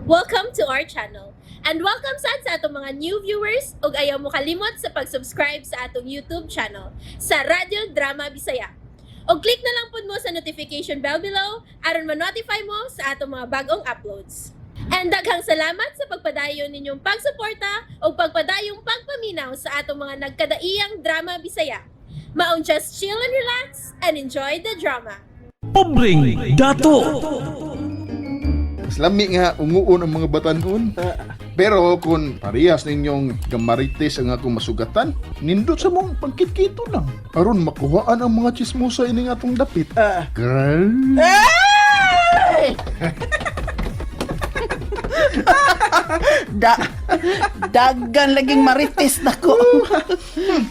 Welcome to our channel. And welcome sad sa atong mga new viewers ug ayaw mo kalimot sa pag-subscribe sa atong YouTube channel sa Radyo Drama Bisaya. Og click na lang pud mo sa notification bell below aron ma-notify mo sa atong mga bagong uploads. And daghang salamat sa pagpadayon ninyong pagsuporta ug pagpadayong pagpaminaw sa atong mga nagkadaiyang drama Bisaya. Maong just chill and relax and enjoy the drama. Pobreng Dato. Mas lami nga unguon ang mga batanon. Pero kung parehas ninyong gamarites ang akong masugatan, nindot sa mong pangkitkito lang. Aron makuhaan ang mga chismosa ining atong dapit. Girl. Da, dagan laging marites nako.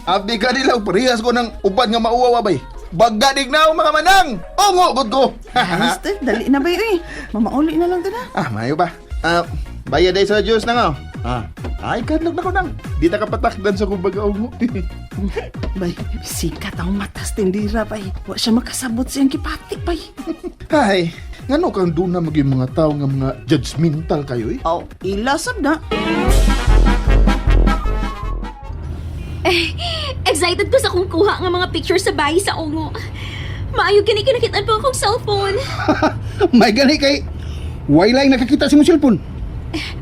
Abi ka nila parehas ko ng uban nga mauwaw abay. Bagadig na ako, mga manang. Ungo gud ko. Ayos te, dali na ba yun eh. Mamauli na lang to na. Ah, mayo ba? Ah, bayad ay sa Diyos na nga. Ah, ay kadlok na ko nang. Di ta kapatakdan sa kumbaga ungo. Bay, sikat ang matas tindira bay. Wa siya makasabot siyang kipati bay. Hay, ngano kang doon na maging mga tao nga mga judgmental kayo eh? Oh, ilasab na. Excited ko sa kung kuha nga mga picture sa bahay sa ungo. Maayo kini kinakitaan pa akong cellphone. May gani kay way lang nakakita sa imong cellphone.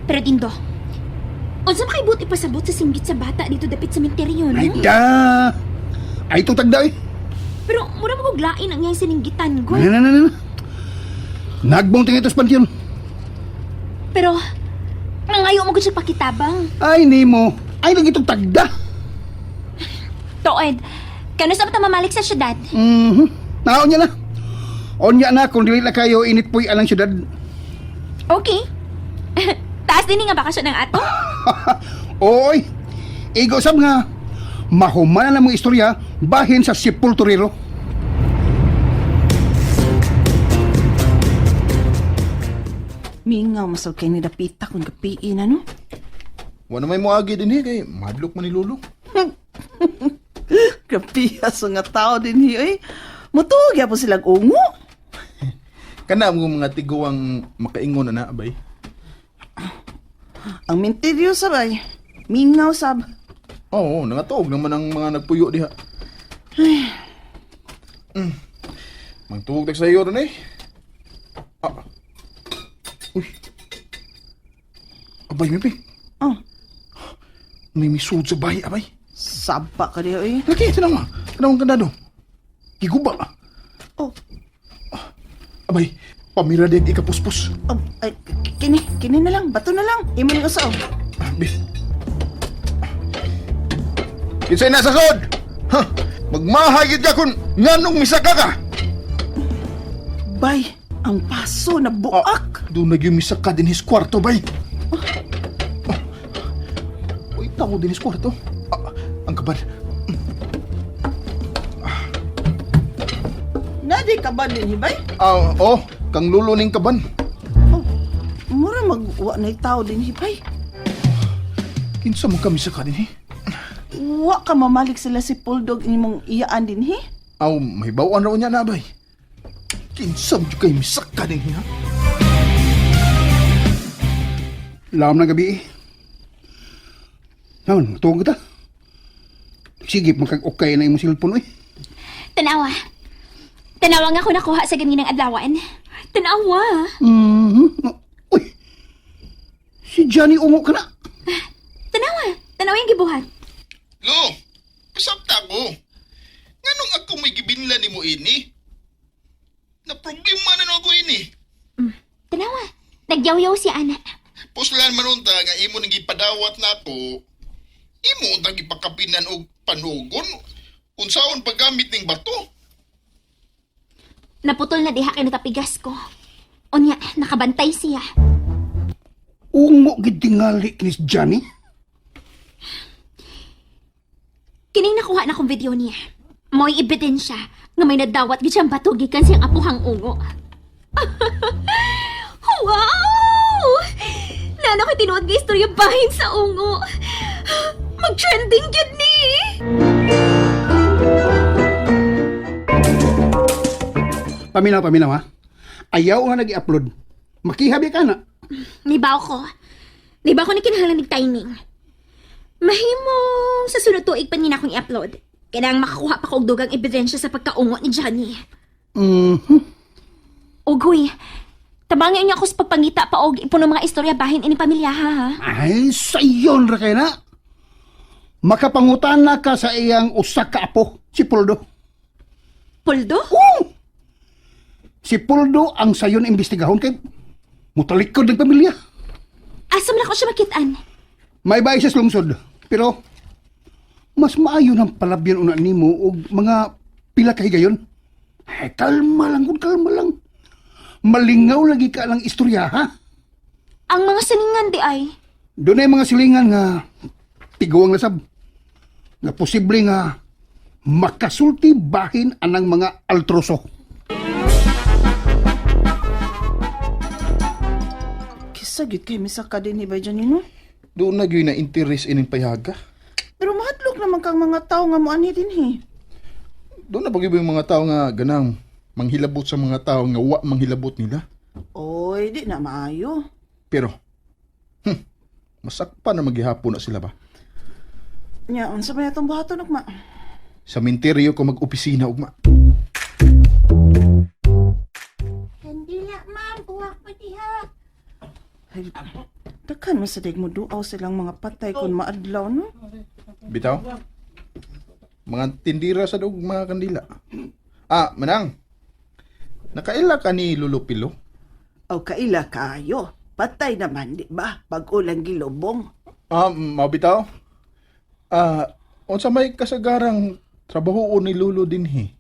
Pero Dindo, unsa man kay buot ipasabot sa singgit sa bata dito dapit sa menteryo, no? Ay da. Ay to tagda eh. Pero mura mo kog lain ang iyang sininggitan, Na goy. na na na. Nagbong tingin ito sa pantion. Pero nangayo mo gud siya pakitabang. Ay nimo. Ay lagi itong tagda. Toed, kano sa bata mamalik sa syudad? Mhm. Naon niya na. Onya na kung dili na kayo init poy alang syudad. Okay. Taas din nga bakasyon ng ato. Oy. Igo sab nga mahuman na mong istorya bahin sa sepulturero. Mingaw masal kay ni dapita kung gapiin ano. Wala may moagi din eh, kay madlok man ni Lolo. Gapiya sa nga tao din hi oy. Mutuog po silang ungo. Kana mo mga tiguang makaingon na na, abay. Ang minteryo sabay. Mingaw sab. Oo, nangatuog naman ang mga nagpuyo diha. Mangtuog tag sa iyo ron eh. Ah. Uy. Abay, mipi. Oh, May misud sa bahay, abay. saba ka diha oy. Lagi, tanawa. Tanawang kandado. Giguba. Oh, Abay, pamira din ikapuspos. oh ay, kini, kini na lang, bato na lang. Imo ni usa oh. Abi. Kinsay nasa sod? Ha? Magmahayid ka kung nganong misaka ka. Bay, ang paso na buak. Doon na yung misaka din his kwarto, bay. Ah. Uy, tao din his kwarto. Ah, ang kaban. Nadi ka ba din bay? Ah, oh, kang lulo ning kaban. Oh, mura magwa na tao din hibay. Kinsa mo ka misaka din, eh? Wa ka mamalik sila si Puldog imong iyaan din hi. Aw, may bawaan raw niya na, bay. Kinsa mo kay misaka din, ha? Lam na gabi eh. Naon, tuwag kita. Sige, magkag-okay na imong cellphone eh. Tanawa. Tanawa nga ako nakuha sa ganinang adlawan. Tanawa. Mhm. Uy. Si Johnny ungo ka na. Tanawa. Tanawa yung gibuhat. Lo, kasabta ko. Nganong ako may gibinla ni mo ini? Na problema na ako ini. Tanawa. Nagyaw-yaw si Ana. Puslan man unta nga imo nang gipadawat nako. Imo untang gipakapinan og panugon unsaon paggamit ning bato. Naputol na diha kay natapigas ko. Unya, nakabantay siya. Ungo gid tingali ni Johnny. Kining nakuha na kong video niya. Mo'y ebidensya nga may nadawat gid siyang bato gikan siyang apuhang ungo. Wow! Lalo kay tinuod nga istorya bahin sa ungo. Mag-trending gyud ni. Paminaw, paminaw ha. Ayaw nga nag-i-upload. Makihabi ka na. Nibaw ko. Nibaw ko ni kinahanglan og timing. Mahimong sa sunod tuig pa ni na akong i-upload. Kanang makakuha pa ko og dugang ebidensya sa pagkaungo ni Johnny. Ugoy, tabangan niyo ako sa pagpangita pa og ipuno mga istorya bahin ini pamilya ha. Ay, sayon ra kay na. Makapangutana ka sa iyang usa ka apo, si Puldo. Puldo? Oo! Si Puldo ang sayon imbestigahon kay mutalikod ng pamilya. Asa man ako siya makitaan? May bahay siya sa lungsod, pero mas maayo ng palabyan una nimo og mga pila ka higayon. Ay, kalma lang, gud, kalma lang. Malingaw lagi ka lang istorya, ha? Ang mga silingan di ay. Doon ay mga silingan nga tiguang lasab. Nga posible nga makasulti bahin anang mga altroso. Kisa gyud kay misaka din bay Janino. Doon na gyud na interest ining payaga. Pero mahadlok naman kang mga tao nga moanhi dinhi. Doon na pag yung mga tao nga ganang manghilabot sa mga tao nga wa manghilabot nila. Oy, di na maayo. Pero, masakpa na maghihapon na sila ba? Nya, unsa may atong buhaton ugma? Sa minteryo ko mag-opisina ugma. Kandila, ma'am. Buwak pa diha. Ay, daghan man sa daig mo duaw silang mga patay kung maadlaw no. Bitaw? Mga tindira sa dog mga kandila. Ah, manang. Nakaila ka ni Lolo Pilo? O kaila kayo. Patay naman, di ba? Pag-ulang gilubong. Ah, mabitaw. Ah, unsa may kasagarang trabaho ni Lolo dinhi?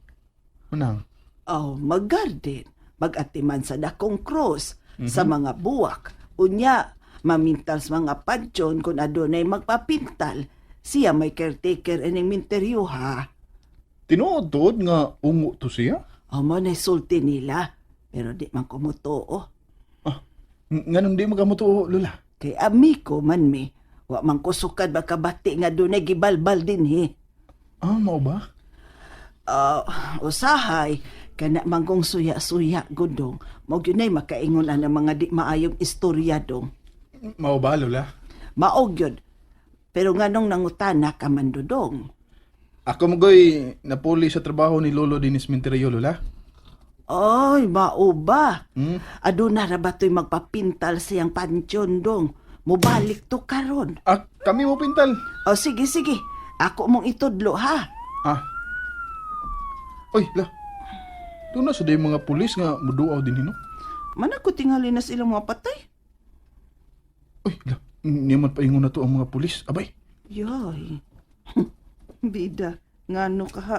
Manang. Oh, mag-garden. Mag-atiman sa dakong cross, sa mga buwak. Unya, mamintal sa mga pansyon kung adunay magpapintal. Siya may caretaker ining minteryo ha. Tinuod tuod nga ungo to siya? Amo na sulti nila, pero di man kumutuo. Nganong di magamutuo, Lola? Kay amiko man mi, wa man kusukad makabati nga dunay gibalbal dinhi. Ah, mao ba? Ah, usahay kana man kong suya-suya gudong mao gyud nay makaingon ang mga di maayong istorya dong. Mao ba, Lola? Mao gyud. Pero nganong nangutana ka man dudong? Ako magoy napuli sa trabaho ni Lolo dinis Minteryo, Lola. Oy, mao ba? Hmm? Aduna ra ba to'y magpapintal siyang pansyon dong? Mubalik to karon. Ah, kami mo pintal. O sige, sige. Ako mong itudlo ha. Ah. Oy, la. Doon na sa day mga pulis nga muduaw din hino. Mana ko tingali na silang mga patay. Uy, la. Niya man paingon na to ang mga pulis. Abay. Yoy. Bida, ngano ka ha?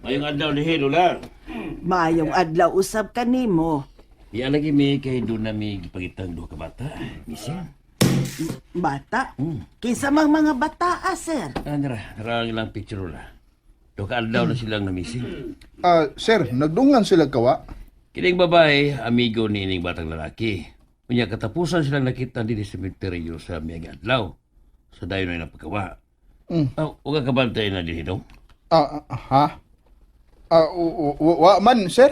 Mayong adlaw ni Lola. Maayong adlaw usab kanimo. Iya lagi mi kay doon na mi gipangitang duha ka bata. Misa. Bata? Kinsa mang mga bata, ah, sir? Andra, ra ang ilang picture Lola. Duha ka adlaw na silang namising. Ah, sir, nagdungan sila kawa. Kining babae, amigo ni ining batang lalaki. Unya katapusan silang nakita dinhi sa cementerio sa miyang adlaw. Sa dayon na napagawa. Ah, uga kabantay na dinhi dong. Ah, ah, ha? Ah, wa man, sir.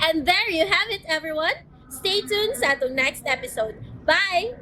And there you have it, everyone. Stay tuned sa atong next episode. Bye!